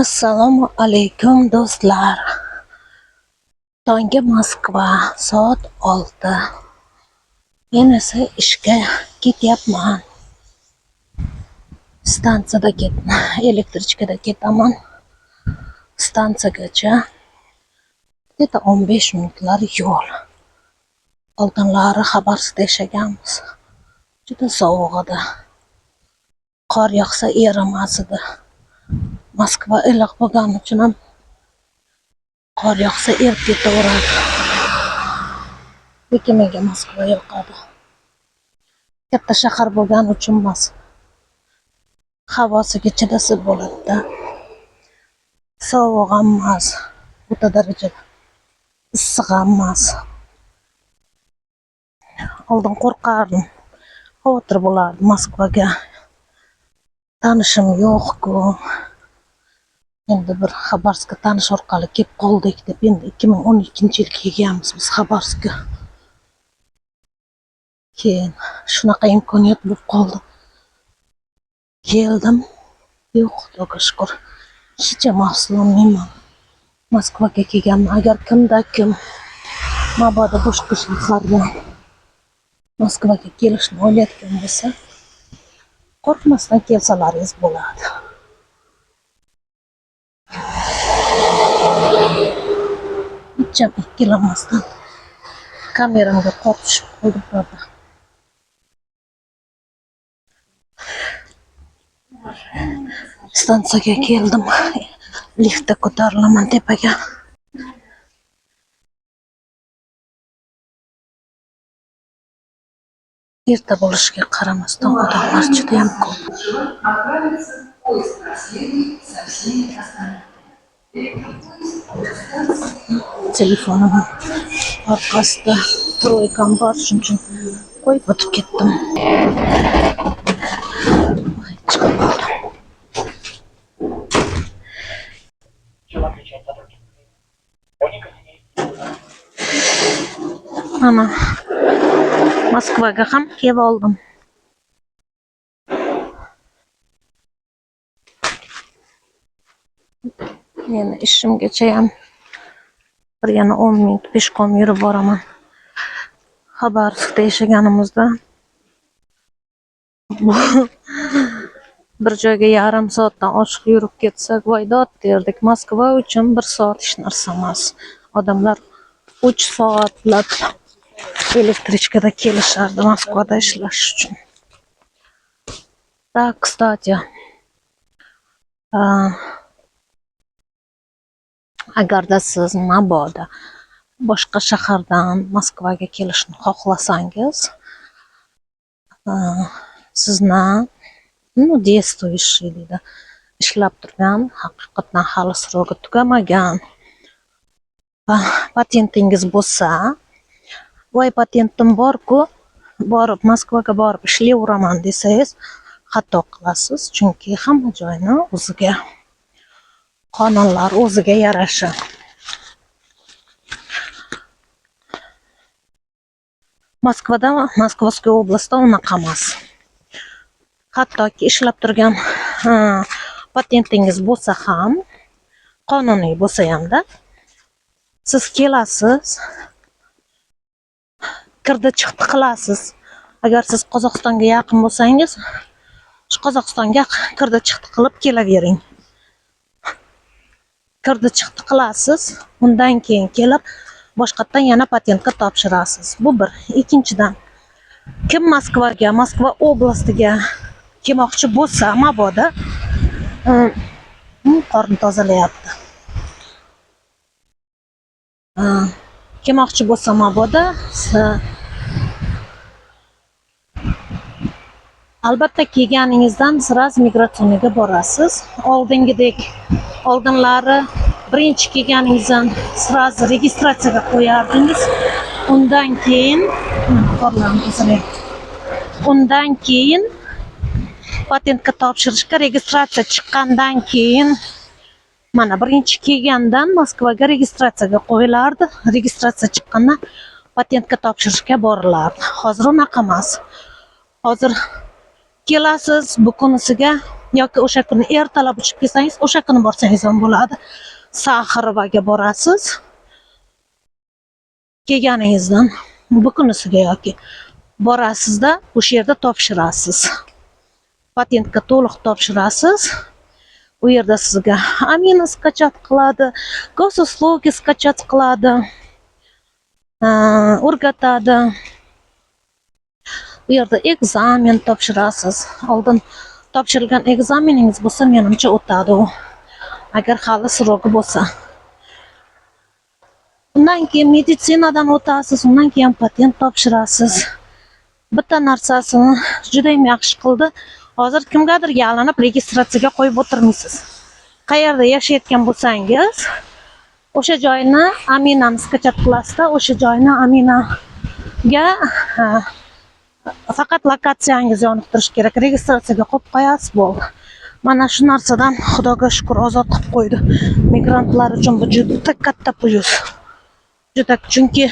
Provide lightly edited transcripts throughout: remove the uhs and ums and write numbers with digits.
Assalomu alaykum do'stlar. Tongi Moskva, soat 6. Men esa ishga ketyapman. Stansiyada elektrichkada ketaman. Stansiyagacha где-то 15 minutlar yo'l. Oldinlari Xabarovskda yashaganmiz. Juda sovuq edi. Qor yog'sa erimas edi. Moskva iliq bo'lgani uchun ham qor yog'sa erib ketaveradi. Lekin menga Moskva yoqadi. Katta shahar bo'lgani uchun emas. Havosiga chidasa bo'ladi-da. Sovuq ham emas, o'ta darajada issiq ham emas. Oldin qo'rqardim. Xavotir bo'lardim Moskvaga. Tanishim yo'q-ku. Endi bir Xabarovskka tanish orqali kelib qoldik deb endi 2012-yil kelganmiz biz Xabarovskka. Keyin shunaqa imkoniyat bo'lib qoldi. Keldim. Yo'q, Xudoga shukur. Hech ham afsuslanmayman. Moskvaga kelganman. Agar kimda kim mabodo boshqa shahardan Moskvaga kelishni o'ylayotgan bo'lsa, qo'rqmasdan kelsalaringiz bo'ladi. Hech ham ikkilanmasdan kameramga qor tushib qoldi, правда. Stansiyaga keldim. Liftda ko'tarilaman tepaga. Erta bo'lishiga qaramasdan odamlar juda ham ko'p. Отправится поезд проследует со всеми остановками. Электропоезд до станции Telefonim orqasida troykam bor, shuning uchun qo'yib o'tib ketdim. Voy, chiqib qoldim. Чем отличается от других? Уникальный. Mana Moskvaga ham kelib oldim. Meni ishimgacha ham bir yana 10 minut peshqom yurib boraman. Xabarovskda yashaganimizda bir joyga yarim soatdan oshiq yurib ketsak, voy dod derdik. Moskva uchun 1 soat hech narsa emas. Odamlar 3 soatlab elektrichkada kelishardi Moskvada ishlash uchun. Так, кстати, agarda siz mabodo boshqa shahardan Moskvaga kelishni xohlasangiz, sizni, ну, действующий deydi, ishlab turgan, haqiqatdan hali сроgi tugamagan patentingiz bo'lsa, voy patentim bor-ku, borib Moskvaga borib ishlayveraman desangiz, xato qilasiz, chunki hamma joyni o'ziga qonunlar o'ziga yarasha. Moskvada, Moskovskiy oblastda unaqa emas. Hattoki ishlab turgan patentingiz bo'lsa ham, qonuniy bo'lsa hamda, siz kelasiz, kirdi chiqdi qilasiz. Agar siz Qozog'istonga yaqin bo'lsangiz, shu Qozog'istonga kirdi chiqdi qilib kelavering. Kirdi chiqdi qilasiz, undan keyin kelib boshqatdan yana patentga topshirasiz. Bu bir. Ikkinchidan, kim Moskvaga, Moskva oblastiga kelmoqchi bo'lsa, mabodo, qorni tozalayapti. Kelmoqchi bo'lsa mabodo, albatta kelganingizdan sraz migratsionga borasiz. Oldingidek, oldinlari birinchi kelganingizdan sraz registratsiyaga qo'yardingiz. Undan keyin qorlarni tozalayapti. Undan keyin patentga topshirishga registratsiya chiqqandan keyin mana birinchi kelgandan Moskvaga registratsiyaga qo'yilardi. Registratsiya chiqqandan patentga topshirishga borilardi. Hozir unaqa emas. Hozir kelasiz, bu kunisiga Yoki o'sha kuni ertalab uchib kelsangiz, o'sha kuni borsangiz ham bo'ladi. Saxarovaga borasiz. Kelganingizdan bu kunisiga yoki borasizda o'sha yerda topshirasiz. Patentga to'liq topshirasiz. U yerda sizga Amina скачать qiladi, госуслуги скачать qiladi, o'rgatadi. U yerda экзамен topshirasiz. Oldin topshirilgan экзамен ingiz bo'lsa, menimcha o'tadi u. Agar hali срок i bo'lsa. Undan keyin meditsinadan o'tasiz, undan keyin patent topshirasiz. Bitta narsasini juda ham yaxshi qildi. Hozir kimgadir yalinib registratsiyaga qo'yib o'tirmaysiz. Qayerda yashayotgan bo'lsangiz, o'sha joyni Aminani скачать qilasizda, o'sha joyni Aminaga faqat lokatsiyangiz yonib turishi kerak. Registratsiyaga qo'yib qo'yasiz, bo'ldi. Mana shu narsadan Xudoga shukur ozod qilib qo'ydi. Migrantlar uchun bu juda katta plyus. Juda, chunki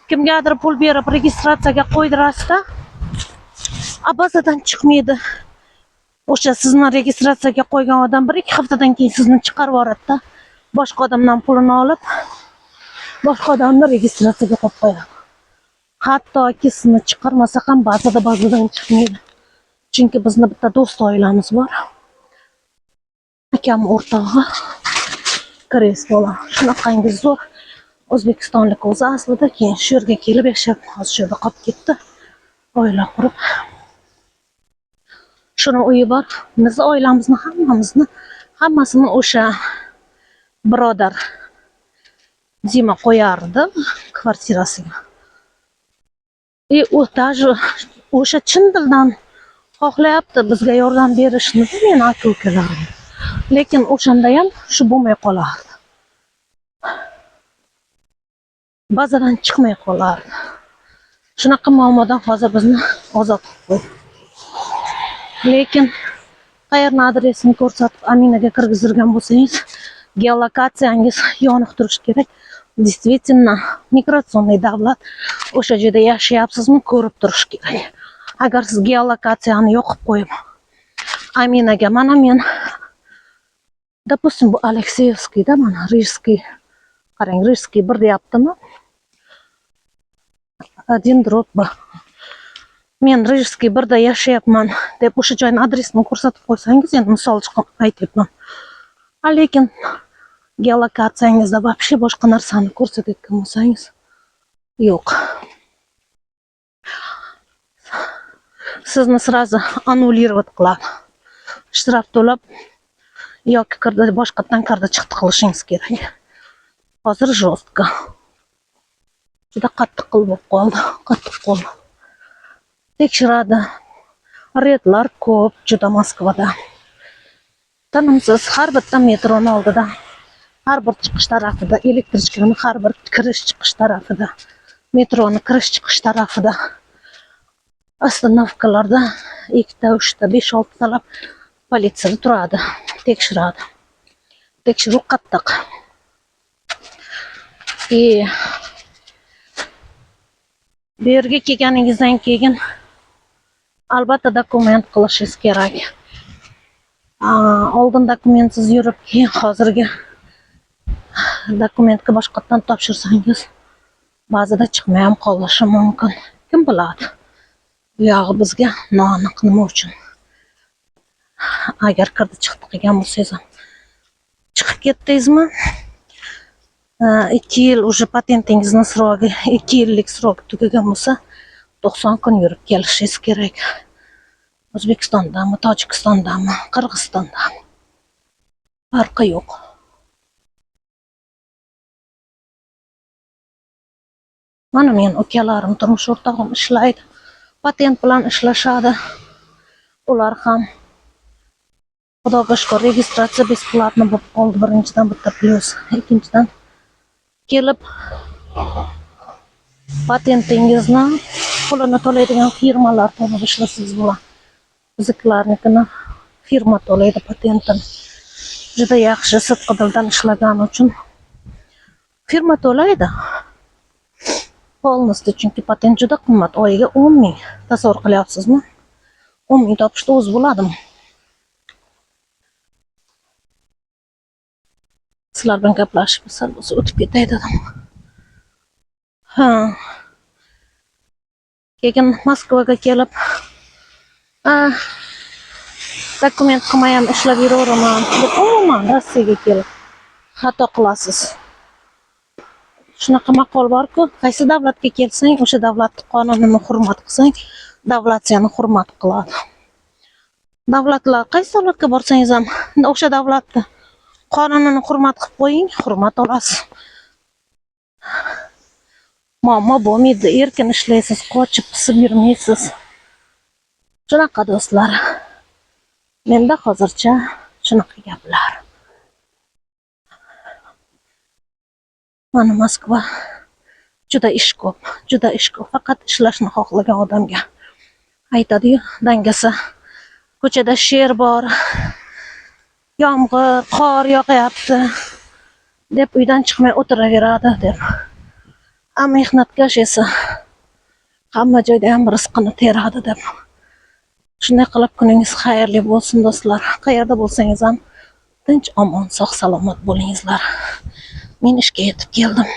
kimgadir pul berib registratsiyaga qo'ydirasizda, bazadan chiqmaydi. O'sha sizni registratsiyaga qo'ygan odam 1-2 haftadan keyin sizni chiqarib yuboradi-da, boshqa odamdan pulini olib, boshqa odamni registratsiyaga qo'yib qo'yadi. Hattoki sizni chiqarmasa ham ba'zida bazadan chiqmaydi. Chunki bizni bitta do'st oilamiz bor. Akam o'rtog'i koreys bola. Shunaqangi zo'r o'zbekistonlik o'zi aslida, keyin shu yerga kelib yashab, hozir shu yerda qolib ketdi. Oila qurib. Shuni uyi bor. Bizni oilamizni hammamizni, hammasini o'sha birodar Dima qo'yardi kvartirasiga. И u даже o'sha chin dildan xohlayapti bizga yordam berishni, meni aka ukalarim. Lekin o'shanda ham shu bo'lmay qolardi. Bazadan chiqmay qolardi. Shunaqa muammodan hozir bizni ozod qilib qo'ydi. Lekin qayerni adresini ko'rsatib Aminaga kirgizdirgan bo'lsangiz, geolokatsiyangiz yoniq turishi kerak. Действительно, миграционный davlat, o'sha joyda yashayapsizmi, ko'rib turish kerak. Agar siz geolokatsiyani yoqib qo'yib, Aminaga mana men, допустим, bu Alekseevskiyda, mana Rijskiy, qarang, Rijskiy 1 deyaptimi? 1/B. Men Rijskiy 1da yashayapman deb o'sha joyni adresini ko'rsatib qo'ysangiz, endi misol uchun aytyapman. Lekin geolokatsiyangizda вообще boshqa narsani ko'rsatayotgan bo'lsangiz, yo'q. Sizni сразу аннулировать qiladi. Shtraf to'lab yoki kirdi, boshqatdan kirdi chiqdi qilishingiz kerak. Hozir жестко. Juda qattiq qil bo'lib qoldi, qattiq qo'l. Tekshiradi. Redlar ko'p juda Moskvada. Tinimsiz har bitta metroni oldida, har bir chiqish tarafida, elektrichkani har bir kirish chiqish tarafida, metroni kirish chiqish tarafida, ostanovkalarda 2ta, 3ta, 5-6 talab politsiya turadi, tekshiradi. Tekshiruv qattiq. Bu yerga kelganingizdan keyin albatta dokument qilishingiz kerak. Oldin dokumentsiz yurib, keyin hozirgi dokumentga boshqatdan topshirsangiz, ba'zida chiqmay ham qolishi mumkin. Kim biladi? Bu yog'i bizga noaniq nima uchun. Agar kirdi chiqdi qilgan bo'lsangiz ham chiqib ketdingizmi? 2 yil уже patentingizni срок i, 2 yillik срок tugagan bo'lsa, 90 kun yurib kelishingiz kerak. O'zbekistondami, Tojikistondami, Qirg'izistondami? Farqi yo'q. Mana men ukalarim, turmush o'rtog'im ishlaydi. Patent bilan ishlashadi. Ular ham Xudoga shukur, registratsiya bесплатно bo'lib qoldi. Birinchidan bitta plyus, ikkinchidan kelib patentingizni pulini to'laydigan firmalar topib ishlasangiz bo'ladi. Biznikilarnikini firma to'laydi patentini. Juda yaxshi, sidqi dildan ishlagani uchun firma to'laydi. Полностью, chunki patent juda qimmat, oyiga 10 ming. Tasavvur qilyapsizmi? 10 ming topishda o'zi bo'ladimi? Sizlar bilan gaplashib sal bo'lsa o'tib ketay dedim. Ha. Keyin Moskvaga kelib, dokument qilmay ham ishlab yuraveraman deb, umuman Rossiyaga kelib xato qilasiz. Shunaqa maqol borku, qaysi davlatga kelsang, o'sha davlatni qonunini hurmat qilsang, davlat seni hurmat qiladi. Davlatlar, qaysi davlatga borsangiz ham o'sha davlatni qonunini hurmat qilib qo'ying, hurmat olasiz. Muammo bo'lmaydi, erkin ishlaysiz, qochib pisib yurmaysiz. Shunaqa, do'stlar. Menda hozircha shunaqa gaplar. Mana Moskva, juda ish ko'p, juda ish ko'p. Faqat ishlashni xohlagan odamga aytadi-yu, dangasa ko'chada sher bor, yomg'ir, qor yog'yapti deb uydan chiqmay o'tiraveradi deb. A mehnatkash esa hamma joyda ham rizqini teradi deb. Shunday qilib, kuningiz xayrli bo'lsin, do'stlar. Qayerda bo'lsangiz ham tinch, omon, sog' salomat bo'lingizlar. Men ishga yetib keldim.